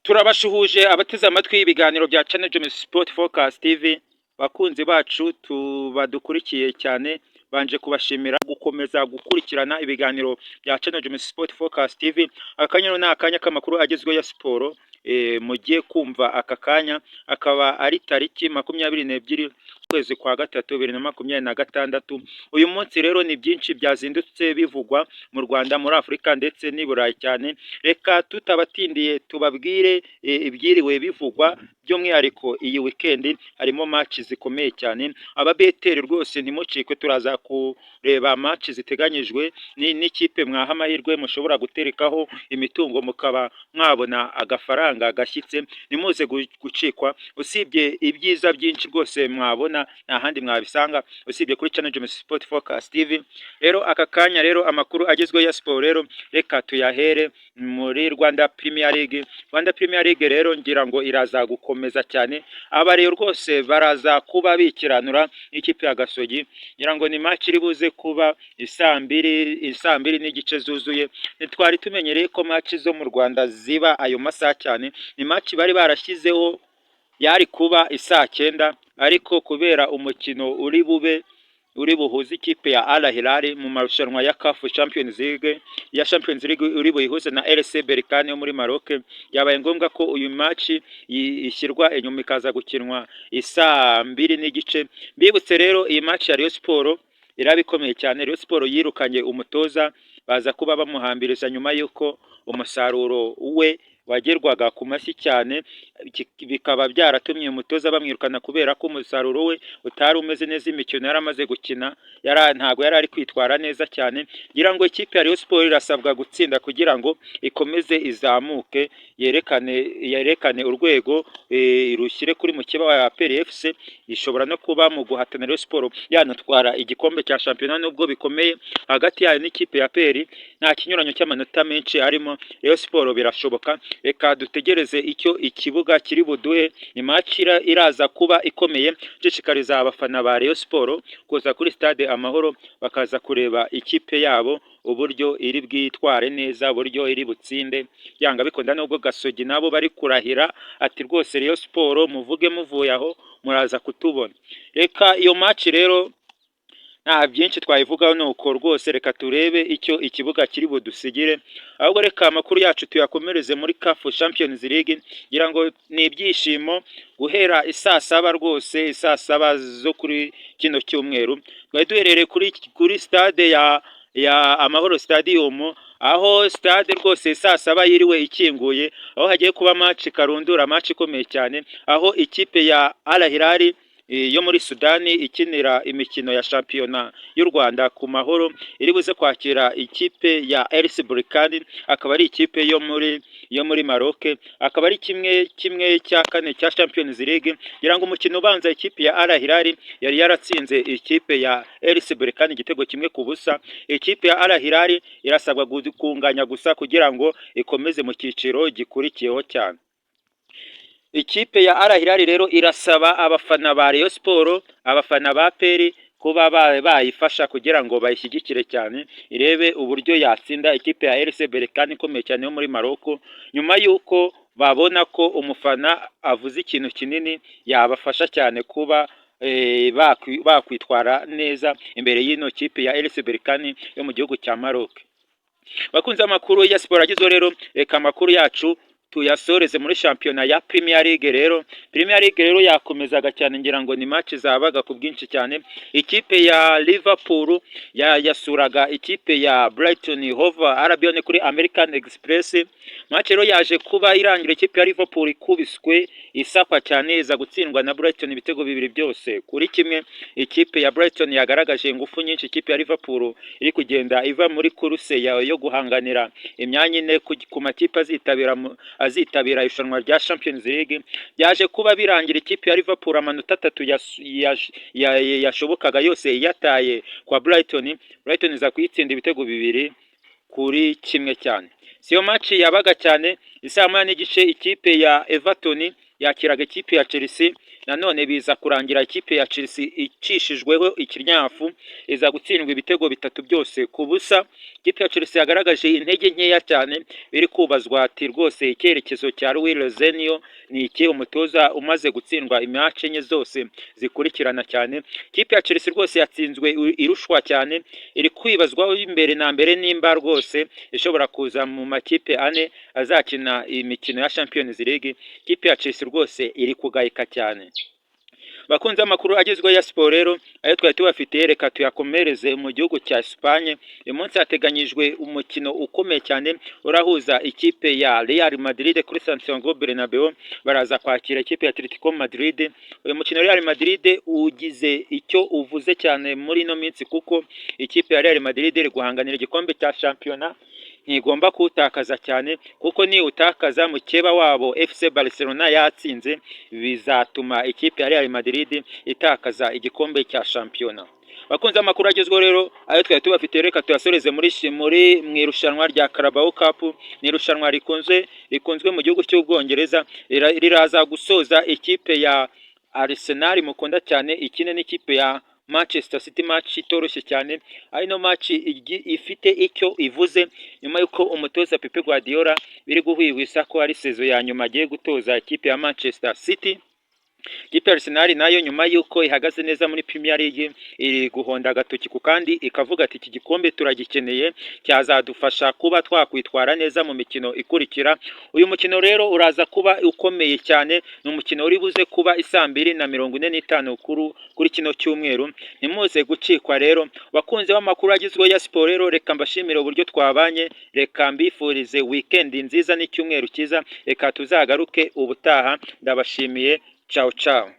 Turabashuhuje abateze amatwi ibiganiro bya Channel James Sport Focus TV, bakunzi bacu tubadukurikiye cyane, banje kubashimira gukomeza gukurikirana ibiganiro bya Channel James Sport Focus TV. Akanya ni akanya k'amakuru agezweho ya siporo. Mugiye kumva aka kanya akaba ari tariki 22 ukwezi kwa gatatu 2026. Uyu munsi rero ni byinshi byazindutse bivugwa mu Rwanda, muri Afurika ndetse n'i Burayi cyane. Reka tutabatindiye tubabwire ibyiriwe bivugwa, by'umwihariko iyi weekend harimo match zikomeye cyane. Ababeteri rwose ntimucikwe, turaza kureba match ziteganyijwe n'ikipe mwaha amahirwe mushobora guterekaho imitungo mukaba mwabona agafaranga gashyitse. Ntimuze gucikwa. Usibye ibyiza byinshi rwose mwabona, nta handi mwabisanga usibye kuri Channel James Sport Focus TV. Rero aka kanya rero amakuru agezweho ya siporo rero reka tuyahere muri Rwanda Premier League. Rwanda Premier League rero ngira ngo iraza gukomeza cyane. Aba rero rwose baraza kuba bikiranura n'ikipe ya Gasogi. Ngira ngo ni match iri buze kuba isaa 2 n'igice zuzuye. Ntitwari tumenyereye ko match zo mu Rwanda ziba ayo masaha cyane. Ni match bari barashyizeho yari kuba isaa 9, ariko kubera umukino uri bube uri buhuze ikipe ya Al Hilal mu marushanwa ya CAF Champions League, ya Champions League, uri buyihuze na RS Berkane yo muri Maroc, byabaye ngombwa ko uyu match ishyirwa inyuma ikaza gukinwa isaa 2 n'igice. Mbibutse rero, iyi match ya Rayon Sport iraba ikomeye cyane. Rayon Sport yirukanye umutoza, baza kuba bamuhambiriza nyuma y'uko umusaruro we wagerwaga ku mashyi cyane, bikaba byaratumye umutoza bamwirukana kubera ko umusaruro we utari umeze neza. Imikino yari amaze gukina ntabwo yari ari kwitwara neza cyane. Ngira ngo ikipe ya Rayon Sports irasabwa gutsinda kugira ngo ikomeze izamuke, yerekane urwego, rushyire kuri mukeba wa APR FC. Ishobora no kuba mu guhatana, Rayon Sports yanatwara igikombe cya shampiyona, nubwo bikomeye hagati yayo n'ikipe ya APR, nta kinyuranyo cy'amanota menshi arimo. Rayon Sports birashoboka. Reka dutegereze icyo ikibuga kiri buduhe. Ni match iraza kuba ikomeye. Nshishikariza abafana ba Rayon Sports kuza kuri Stade Amahoro, bakaza kureba ikipe yabo uburyo iri bwitware neza, uburyo iri butsinde byanga bikunda, nubwo Gasogi nabo bari kurahira ati: "Rwose Rayon Sports muvuge muvuye aho muraza kutubona." Reka iyo match rero nta byinshi twayivugaho, ni uko rwose reka turebe icyo ikibuga kiri budusigire. Ahubwo reka amakuru yacu tuyakomereze muri CAF Champions League. Ngira ngo ni ibyishimo guhera isaa 7 rwose, isaa 7 zo kuri kino cyumweru. Twari duherereye kuri stade ya Amahoro Stadium, aho stade rwose saa 7 yiriwe ikinguye, aho hagiye kuba match karundura, match ikomeye cyane, aho ikipe ya Al Hilal yo muri Sudani ikinira imikino ya shampiyona y'u Rwanda ku Mahoro iri buze kwakira ikipe ya RS Berkane, akaba ari ikipe yo muri Maroc, akaba ari kimwe cya kane cya Champions League. Ngira ngo umukino ubanza ikipe ya Al Hilal yari yaratsinze ikipe ya RS Berkane igitego 1-0. Ikipe ya Al Hilal irasabwa kunganya gusa kugira ngo ikomeze mu cyiciro gikurikiyeho cyane. Ikipe ya Al Hilal rero irasaba abafana ba Rayon Sports, abafana ba APR kuba bayifasha kugira ngo bayishyigikire cyane, irebe uburyo yatsinda ikipe ya RS Berkane ikomeye cyane yo muri Maroc, nyuma y'uko babona ko umufana avuze ikintu kinini, yabafasha cyane kuba bakwitwara neza imbere y'ino kipe ya RS Berkane yo mu gihugu cya Maroc. Bakunze amakuru ya siporo agezweho rero, reka amakuru yacu tuyasoreze muri shampiyona ya Premier League. Rero Premier League rero yakomezaga cyane, ngira ngo ni match zabaga ku bwinshi cyane. Ikipe ya Liverpool yasuraga ikipe ya Brighton Hove Albion kuri American Express. Match rero yaje kuba irangira ikipe ya Liverpool ikubiswe, isakwa cyane, iza gutsindwa na Brighton ibitego 2 byose kuri 1. Ikipe ya Brighton yagaragaje ingufu nyinshi. Ikipe ya Liverpool iri kugenda iva muri course yo guhanganira imyanya ine ku makipe azitabira irushanwa rya Champions League. Byaje kuba birangira ikipe ya Liverpool amanota 3 yashobokaga yose iyataye kwa Brighton. Brighton iza kuyitsinda ibitego 2-1 cyane. Si iyo match yabaga cyane, isaa 1 n'igice ikipe ya Everton yakiraga ikipe ya Chelsea. Nanone biza kurangira ikipe ya Chelsea icishijweho ikinyafu, iza gutsindwa ibitego bitatu byose ku busa. Ikipe ya Chelsea yagaragaje intege nkeya cyane. Biri kubazwa ati rwose icyerekezo cya Luis Rosenior ni iki, umutoza umaze gutsindwa imatch enye zose zikurikirana cyane? Ikipe ya Chelsea rwose yatsinzwe irushwa cyane, iri kwibazwaho imbere na mbere nimba rwose ishobora kuza mu makipe ane azakina imikino ya Champions League. Ikipe ya Chelsea rwose iri kugayika cyane. Bakunze amakuru agezweho ya siporo rero, ayo twari tubafitiye reka tuyakomereze mu gihugu cya Espagne. Uyu munsi hateganyijwe umukino ukomeye cyane urahuza ikipe ya Real Madrid kuri Santiago Bernabeu, baraza kwakira ikipe ya Atletico Madrid. Uyu mukino Real Madrid ugize icyo uvuze cyane muri ino minsi, kuko ikipe ya Real Madrid iri guhanganira igikombe cya shampiyona, ntigomba kuwutakaza cyane, kuko niwutakaza mukeba wabo FC Barcelona yatsinze, bizatuma ikipe ya Real Madrid itakaza igikombe cya shampiyona. Bakunze amakuru agezweho rero, ayo twari tubafitiye reka tuyasoreze muri mu irushanwa rya Carabao Cup. Ni irushanwa rikunzwe mu gihugu cy'Ubwongereza, riraza gusoza ikipe ya Arsenal mukunda cyane ikine n'ikipe ya Manchester City, match itoroshye cyane. Ari no match ifite icyo ivuze nyuma y'uko umutoza Pep Guardiola biri guhwihwisa ko ari saison ya nyuma agiye gutoza ikipe ya Manchester City. Ikipe ya Arsenal nayo, nyuma y'uko ihagaze neza muri Premier League, iri guhonda agatoki ku kandi ikavuga ati iki gikombe turagikeneye, cyazadufasha kuba twakwitwara neza mu mikino ikurikira. Uyu mukino rero uraza kuba ukomeye cyane, ni umukino uri buze kuba isaa 2:45 kuri kino cyumweru. Ntimuze gucikwa rero. Bakunze b'amakuru agezweho ya siporo rero, reka mbashimire uburyo twabanye, reka mbifurize weekend nziza n'icyumweru cyiza, reka tuzagaruke ubutaha. Ndabashimiye, ciao ciao.